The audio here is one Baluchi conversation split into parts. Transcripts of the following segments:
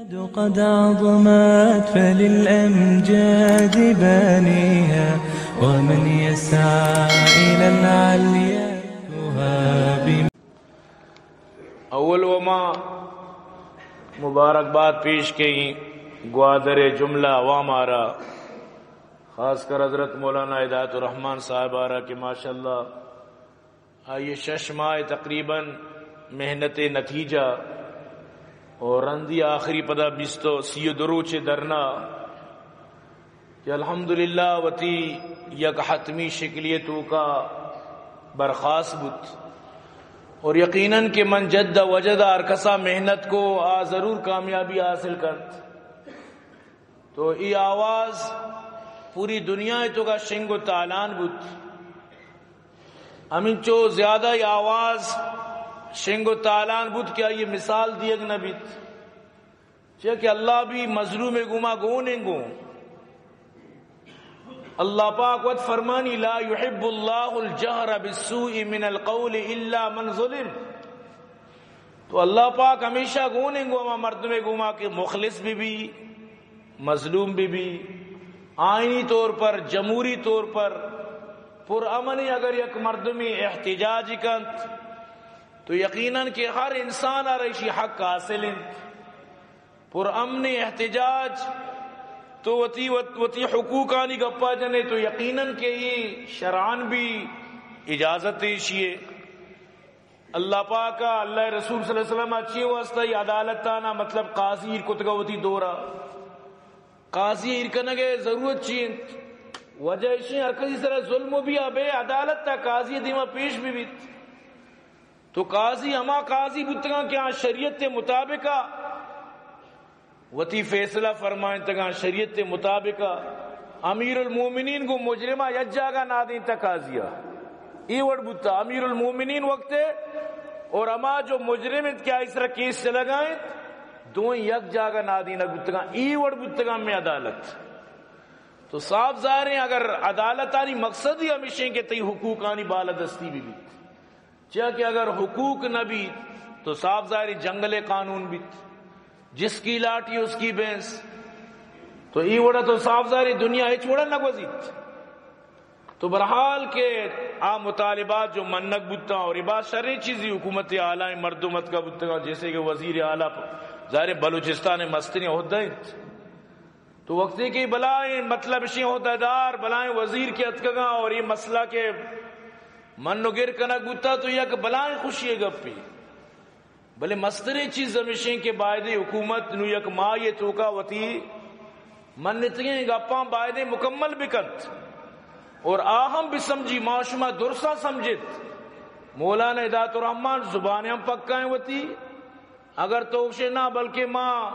قد عظمت فللأمجاد بانيها، ومن يسعى إلى العليا يهاب. اول و ما مبارکباد پیش کئیں گوادر جملہ عوام آرا، خاص کر حضرت مولانا ہدایت الرحمان صاحب آرا کہ ماشاءاللہ آئی شش ماہ تقریباً محنت نتیجہ اور رندی آخری پدا بیست و سی و دو روچ دھرنا کہ الحمدللہ وتی یک حتمی شکلی توکا برخاست بوت۔ اور یقیناً کہ من جد وجد ہر کسا محنت کو آ ضرور کامیابی حاصل کرت۔ تو ای آواز پوری دنیا توکا شنگ و تالان بوت۔ ہمینچو زیادہ ای آواز شنگ و تالان بوت کہ آئی مثال دیگ نہ بیت۔ چیا کہ اللہ بھی مظلوم گوما گون انگو۔ اللہ پاک وت فرمانی، لا يحب الله الجهر بالسوء من القول إلا من ظلم۔ تو اللہ پاک ہمیشہ گون انگو ہما مردم گوما کہ مخلص بھی بھی، مظلوم بھی بھی، آئینی طور پر، جمہوری طور پر پر امن اگر یک مردمی احتجاج کنت تو یقیناً کہ ہر انسان آرا ایشی حق حاصل انت۔ پر امن احتجاج تو وتی، وت-، وتی حقوقانی گپا جنے تو یقیناً کہ یہ شرعاً بھی اجازت ایشی ہے۔ اللہ پاک ء اللہ ء رسول صلی اللہ علیہ وسلم ء چی واسطہ یہ عدالت آنا، مطلب، قاضی ایر کتگا وتی دورا؟ قاضی ایر کنگ ء ضرورت چی انت؟ وجہ ایشی ہر کسی سرا ظلم و بیا بے عدالت تا قاضی دیما پیش بھی بیت۔ تو قاضی ہما قاضی بوتگاں کہ آ شریعت مطابقہ وتی فیصلہ فرمائینتگاں، شریعت مطابق امیر المومنین گوں مجرما یک جاگہ نادینتا قاضیا۔ اے وڑ بوتا امیر المومنین وقت اور ہما جو مجرم انت کہ آئی سرا کیس چلگا انت، دوئیں یک جاگہ نادینگ بوتگاں۔ اے وڑ بوتگاں میں عدالت۔ تو صاف ظاہر ہیں اگر عدالتانی مقصد ہی ہمیشیں کہ تئی حقوقانی بالادستی بھی بیت، چیا کہ اگر حقوق نہ بیت تو صاف ظاہر جنگل قانون بیت، جس کی لاٹھی اس کی بھینس۔ تو ای وڑا تو صاف ظاہر دنیا ہچ وڑا نہ گوزیت۔ تو برحال کہ آ مطالبات جو منگ بوتاں اور یہ بات شریں چیزی حکومت اعلیٰ مردم اتکا بوتگاں، جیسے کہ وزیر اعلیٰ ظاہر بلوچستان مستریں عہدہ انت۔ تو وقتی کہ بلائیں مطلب شی عہدہ دار، بلائیں وزیر کے اتکگاں اور یہ مسئلہ کے من و گر کنگ بوتا تو یک بلائیں خوشی گپی۔ بلے مستریں چیز ہمیشیں کہ بایدیں حکومت نو یک ماہ یہ توکا وتی منتگیں گپاں بایدیں مکمل بکنت اور آ ہم بسمجھی، ما شما درساں سمجھت۔ مولانا ہدایت الرحمان زبان ہم پکا ہیں وتی، اگر تو گوشے نہ، بلکہ ما،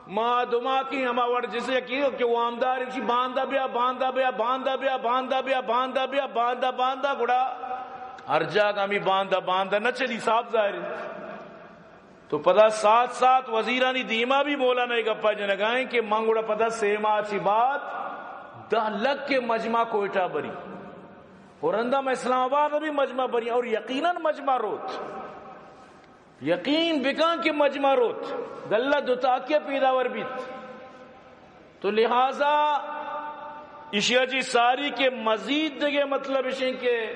ما دماکی ہما وڑ جسے کہ، کہ وامدار اسی باندا بیا، باندا بیا، باندا بیا، باندا بیا، باندا بیا، باندا، باندا، گڑا ہر جاگہ ہمیں باندا، باندا نہ چلی، صاف ظاہر ہے۔ تو پدا سات سات وزیرانی دیما بھی مولانا یہ گپا جنگائیں کہ من گڑا پدا سے ماہ چی بعد دہ لکھ کے مجمع کوئٹہ بری اور اندم اسلام آباد بھی مجمع بری اور یقیناً مجمع روت۔ یقین بکن کہ مجمع روت، گلہ دو تاکیہ پیداور بیت۔ تو لہذا اشیا جی ساری کے مزید دگہ مطلب اشیں کہ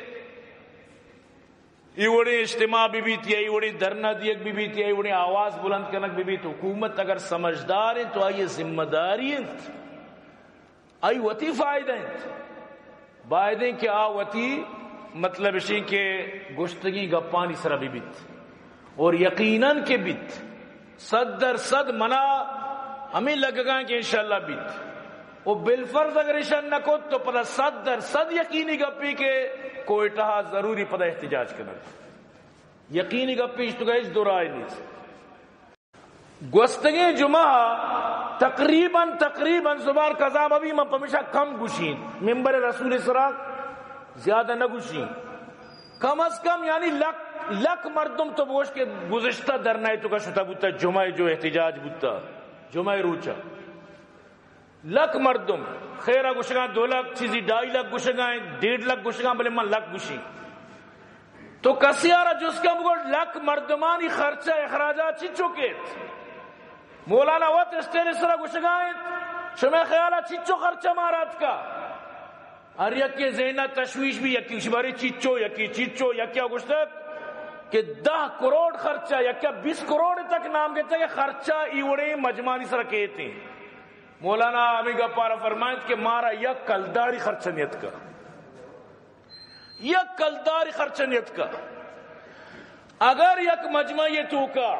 ای وڑیں اجتماع بھی بیت یا ای وڑیں دھرنا دیگ بھی بیت یا ای وڑیں آواز بلند کنگ بھی بیت، حکومت اگر سمجھدار انت تو آئی ذمہ داری انت۔ آئی وتی فائدہ انت۔ بایدیں کہ آ وتی مطلب اشیں کہ گشتگیں گپانی سرا بہ بیت اور یقیناً کہ بیت، صد در صد منا ہمیں لگگاں کہ انشاءاللہ بیت۔ و بالفرض اگر ایشان نہ کت تو پدا صد در صد یقینی گپی کہ کوئٹہ ضروری پدا احتجاج کنگ۔ یقینی گپی، اشتگا ہچ دو رائے نیست۔ گوستگیں جمعہ تقریباً، تقریباً زبان قضا مبی، من پمیشا کم گوشین، منبر رسول سرا زیادہ نہ گوشین۔ کم از کم یعنی لک، لک مردم تو بوش کہ گزشتہ دھرنا توکا شتا بوتا، جمعہ جو احتجاج بوتا، جمعہ روچا لک مردم، خیرا گوشگاں دو لک، چیزی ڈائی لک گوشگاں، ڈیڑھ لک گوشگاں، بلے من لک گوشین۔ تو کسی آرا جست کن بگوش لک مردمانی خرچہ اخراجات چی چکیت؟ مولانا وت اسٹیج سرا گوشگا انت، شمئے خیالا چچو خرچہ مارا اتکا؟ ہر یکے ذہنا تشویش بی، یکی گوشی بارے چچو، یکی چچو، یکیا گوشتگ کہ دہ کروڑ خرچہ، یکیا بیست کروڑ تک نام گیتگ کہ خرچہ ای وڑیں مجمعانی سرا کیتیں۔ مولانا ہمے گپارا فرمائنت کہ مارا یک کلداری خرچہ نیتکا۔ یک کلداری خرچہ نیتکا۔ اگر یک مجمعے توکا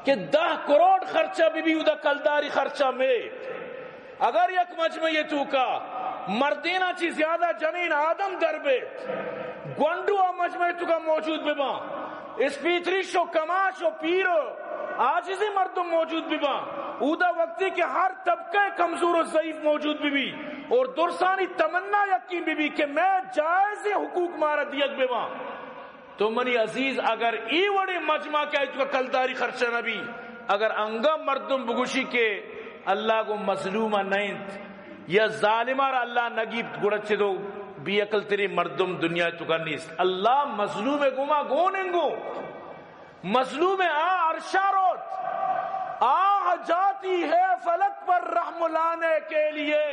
کہ دہ کروڑ خرچہ بہ بی، اودا کلداری خرچہ میت۔ اگر یک مجمعے توکا مردینا چی زیادہ جنین آدم در بیت، گونڈو آ مجمعے توکا موجود بباں، اسپیتریش و کماش و پیر و عاجزیں مردم موجود بباں، اودا وقتی کہ ہر طبقہ کمزور و ضعیف موجود ببی اور درسانی تمنا یقین ببی کہ مئے جائزیں حقوق مارا دیگ بباں، تو منی عزیز، اگر ای وڑیں مجمع کہ آئی توکا کلداری خرچہ نبی، اگر انگا مردم بگوشی کہ اللہ گوں مظلوم نہ انت یا ظالمارا اللہ نگیپت، گڑا چدو بے عقل تریں مردم دنیا توکا نیست۔ اللہ مظلوم گوما گون انگو، مظلوم آ عرشا روت، آہ جاتی ہے فلک پر رحم لانے کے لیے،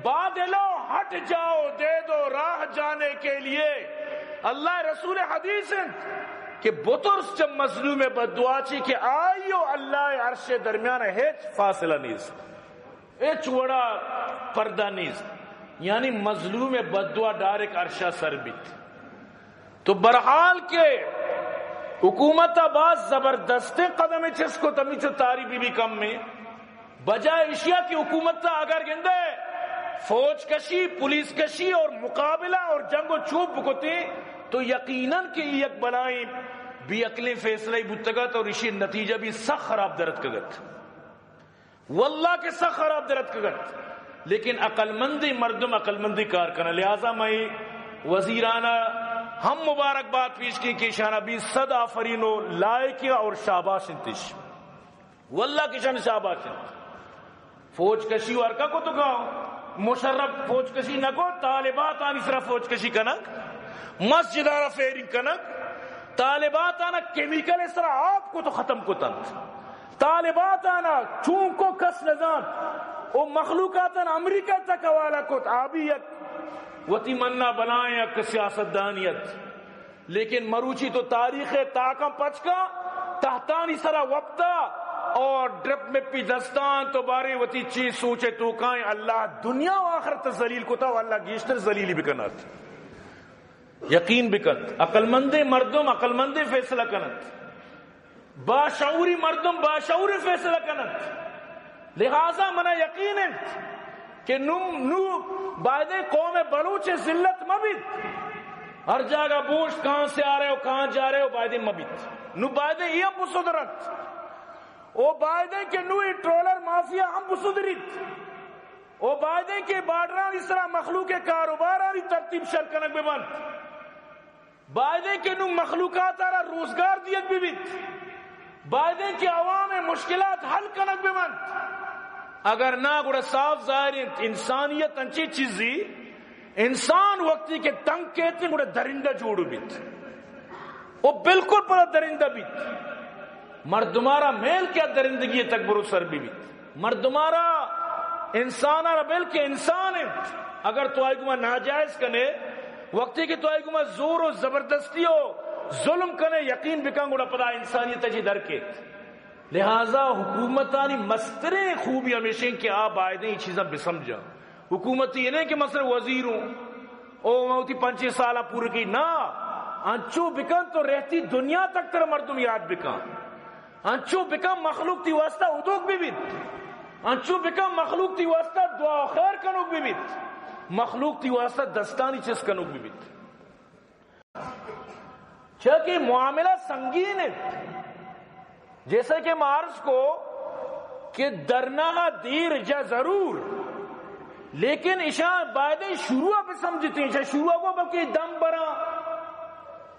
بادلوں ہٹ جاؤ دے دو راہ جانے کے لیے۔ اللہ رسول حدیث انت کہ بترس چہ مظلوم بددعا چی کہ آئی و اللہ عرش درمیان ہچ فاصلہ نیست، ہچ وڑا پردہ نیست، یعنی مظلوم بددعا ڈائریکٹ عرشا سر بیت۔ تو بہرحال کہ حکومت باز زبردستیں قدم چست کت، ہمینچو تعریف بی بی کم میں۔ بجائے اشیا کہ حکومت اگر گندے فوج کشی، پولیس کشی اور مقابلہ اور جنگ و چوپ بکتے، تو یقیناً کہ یک بلائیں بے عقلیں فیصلہ بوتگت اور اشی نتیجہ بی سخ خراب درتکگت۔ واللہ کہ سخ خراب درتکگت، لیکن عقل مندیں مردم عقل مندیں کار کنن۔ لہذا میں وزیرانا ہم مبارکباد پیش کی کہ اشانا بی صد آفرین و لائق اور شاباش انتش۔ واللہ کہ اشان شاباش انت۔ فوج کشی و ہرکا کتگا، مشرف فوج کشی نہ کو، طالبات آنی سرا فوج کشی کنگ، مسجد آرا فیرنگ کنگ، طالبات آنا کیمیکل سرا آپ کو تو ختم کتنت۔ طالبات آنا چون کو کس نزانت۔ او مخلوقات آنا امریکہ تک حوالہ کت، آبی یک وتی منا بلائیں یک سیاستدانی ات۔ لیکن مروچی تو تاریخ تاکاں پچ کا، تحتانی سرا وپتا اور ڈرپ میں پی دستان تو بارے وتی چی سوچے تو کائیں اللہ دنیا و آخرت ذلیل کتا و اللہ گیشتر ذلیلی بکنات۔ یقین بکنت، عقل مندیں مردم عقل مندیں فیصلہ کنت، باشعوری مردم باشعوری فیصلہ کنت۔ لہذا منا یقین انت کہ نو، نو بایدیں قوم بلوچ ذلت مہ بیت۔ ہر جاگہ بوشت کہاں سے آ رہے ہو، کہاں جا رہے ہو، بایدیں مہ بیت۔ نو بایدیں یہ بسدرت۔ او بایدیں کہ نو یہ ٹرولر مافیا ہم بسدریت۔ او بایدیں کہ بارڈرانی سرا مخلوق کاروبارانی ترتیب شر کنگ بہ بنت۔ بایدیں کہ نوں مخلوقات ء را روزگار دیگ بہ بیت، بایدیں کہ عوام ء مشکلات حل کنگ بہ بنت۔ اگر نہ، گڑا صاف ظاہر انت، انسانیت انچیں چیزی، انسان وقتی کہ تنگ کیت، گڑا درندہ جوڑ بیت۔ او بالکل پدا درندہ بیت۔ مردمارا میل کہ درندگی تک برو سر بہ بیت۔ مردمارا، انسانارا بل کہ انسان انت۔ اگر تو آئی گما ناجائز کنے، وقتی کہ تو آئی گما زور و زبردستی و ظلم کنے، یقین بکن گڑا پدا انسانیت چی در کیت۔ لہذا حکومتانی مستریں خوبی ہمیشیں کہ آ بایدیں ای چیزاں بسمجھاں۔ حکومت یہ نہیں کہ مثلا وزیر ہوں، او من وتی پنچیں سالاں پورے کی، نہ، انچو بکن تو رہتی دنیا تک ترا مردم یاد بکن۔ انچو بکن مخلوق تی واسطہ ادوک بہ بیت۔ انچو بکن مخلوق تی واسطہ دعا و خیر کنوک بہ بیت۔ مخلوق تی واسطہ دستانی چست کنوک بہ بیت۔ چہ کہ معاملہ سنگین انت۔ جیسے کہ ما عرض کو کہ دھرنا دیر جا ضرور، لیکن اشاں بایدیں شروع بہ سمجھتیں، اشاں شروع کو بلکہ دم براں۔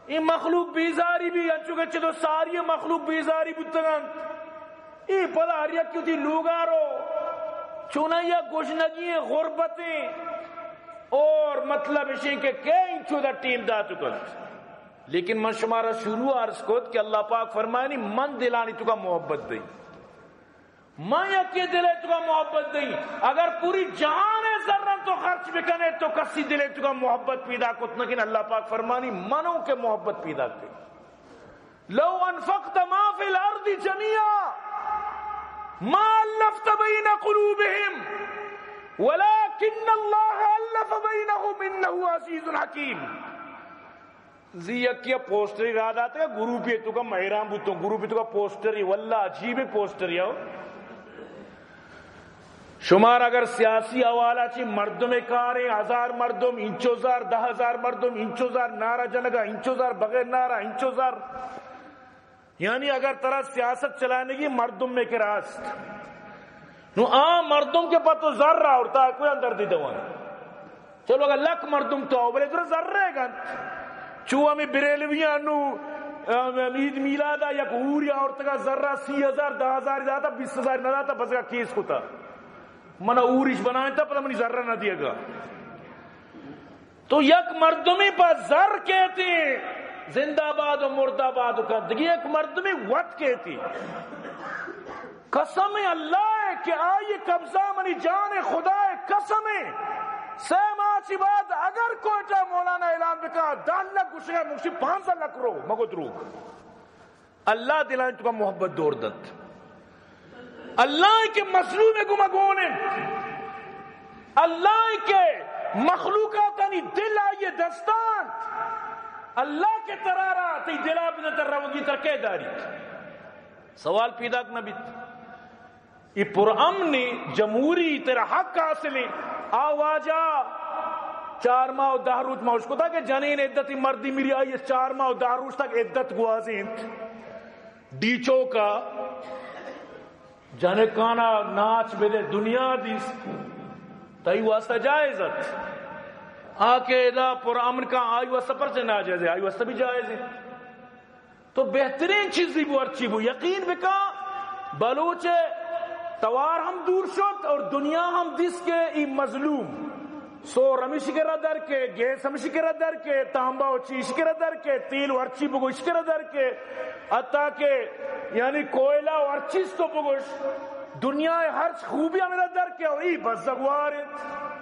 اے مخلوق بیزاری بی، انچو کہ چہ تو ساری مخلوق بیزاری بوتگ انت۔ اے پدا ہر یک وتی لوگا رو، چونایا گژنگی ایں، غربت ایں، اور مطلب اشیں کہ کئے انچو دا ٹیم دات کنت۔ لیکن من شمارا شروع عرض کت کہ اللہ پاک فرمانی، من دلانی توکا محبت دئی۔ من یکے دل ءِ توکا محبت دئیں، اگر پوری جہان ءِ زراں تو خرچ بکنے تو کسی دل ءِ توکا محبت پیدا کت نہ کن۔ اللہ پاک فرمانی منوں کہ محبت پیدا کن۔ لو انفقت ما فی الارض جمیعا ما الفت بین قلوبهم ولکن اللہ الف بینهم انہ عزیز حکیم۔ زی یکے ءَ پوسٹرے راہ داتگ، گروپے توکا، من حیران بوتوں، گروپے توکا پوسٹرے، واللہ عجیب پوسٹرے ہو۔ شمار اگر سیاسی حوالہ چی مردم کاریں، ہزار مردم، انچو زار، دہ ہزار مردم، انچو زار نعرہ جنگا، انچو زار بغیر نعرہ، انچو زار۔ یعنی اگر ترا سیاست چلائینگی مردم میں کہ راست، نو آ مردم کہ پہ تو زر آورتا کوئی اندر دی دوان۔ چلو اگر لک مردم تو آؤ، بلے ترا زر رہ گنت۔ چو ہمیں بریلویاں نو، ام، عید میلادا یک ہوری آورتگا زرا سی ہزار، دہ ہزار داتا، بیس ہزار نہ داتا، بس کا کیس کتا۔ منا ہوریش بنائیں تا، پتہ منی زر نہ دیگا۔ تو یک مردمے پہ زر کیتی زندہ باد و مردہ باد و کن، دگہ یک مردمے وت کیتی۔ قسم اللہ ءِ کہ آئی قبضہ منی جان ءِ، خدا ءِ قسم ءِ۔ سہ ماہ چی بعد اگر کوئٹہ مولانا اعلان بکا، دہ لکھ گوشگا، مگشی پانزدہ لکھ رو، مگو دروگ۔ اللہ دلانی توکا محبت دور دنت۔ اللہ کہ مظلوم ءِ گوما گون انت۔ اللہ کہ مخلوقاتانی دل آئی دستان۔ اللہ کہ ترا را تئی دلا بدنت، روگی تر کئے داریت؟ سوال پیداک نہ بیت۔ اے پرامن جمہوری ترا حق حاصل ہے۔ آ واجہ چار ماہ و دہ روچ ما اشکتا کہ جنین عدت مردی میری آئی چار ماہ و دہ روچ تک عدت گوازینت۔ ڈی چوکا جنکانا ناچ بدے دنیا دیس، تئی واسطہ جائز ات۔ آ کہ ادا پرامن کا آئی واسطہ پرچہ ناجائز ہے، آئی واسطہ بھی جائز ہے۔ تو بہترین چیزی بو، ہرچی بو، یقین بکا بلوچ توار ہم دور شت اور دنیا ہم دیس کہ ای مظلوم۔ سور ہمیشی کرا در کے، گیس ہمیشی کرا در کے، تانبا و چی ایشی کرا در کے، تیل و ہرچی بگو ایشی کرا در کے، حتی کہ یعنی کوئلہ و ہر چیز تو بگوش، دنیا ہرچ خوبی ہمیں در کے، اور ای بزگوار انت۔